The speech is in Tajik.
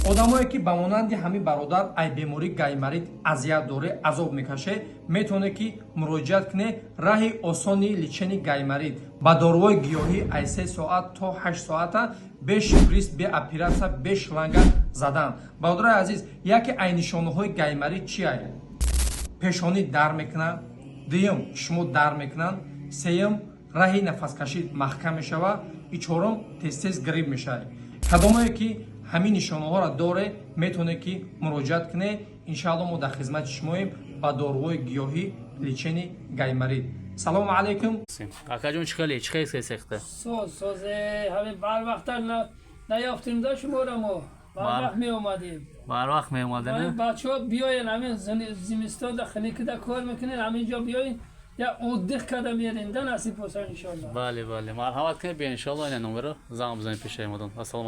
Одамое, ки ба монанди ҳамин бародар ай беморӣ гайморит азият доре, азоб мекаше, метавонед, ки муроҷиат кунед. Раҳи осони лечение гайморит ба доруҳои гиёҳӣ ай 3 соат то 8 соата, бе шприц, бе оператсия, бе шланга задан. Бародарои азиз, яке ай нишонаҳои гайморит чи ай? Пешонӣ дар мекунад, дуюм, чишмо дар мекунанд, сеюм, раҳи нафаскашӣ маҳкам мешавад и чорум, тез-тез грипп мешавад. Кадомое ки ҳамин нишонаҳоро доре, метавонед, ки муроҷиат кунед. Иншаалло, мо дар хизмати шумоем ба доруҳои гиёҳӣ лечение гайморит. Салому алайкум. Акаҷон, чӣ хеле, чӣ хел сехта? Соз, созе, ҳамин барвақта наёфтем да шуморо, мо барвақт меомадем. Барвақт меомадем. Бачаҳо биёен, ҳамин зимистонда хиникида кор мекунен, ҳамин ҷо биёен, я отдых карда мерем да, насиб боса, иншолло. Бале, бале, марҳамат кунед, биё, иншолло. Ина номеро занг бизанед пешаи модон. Ассалому.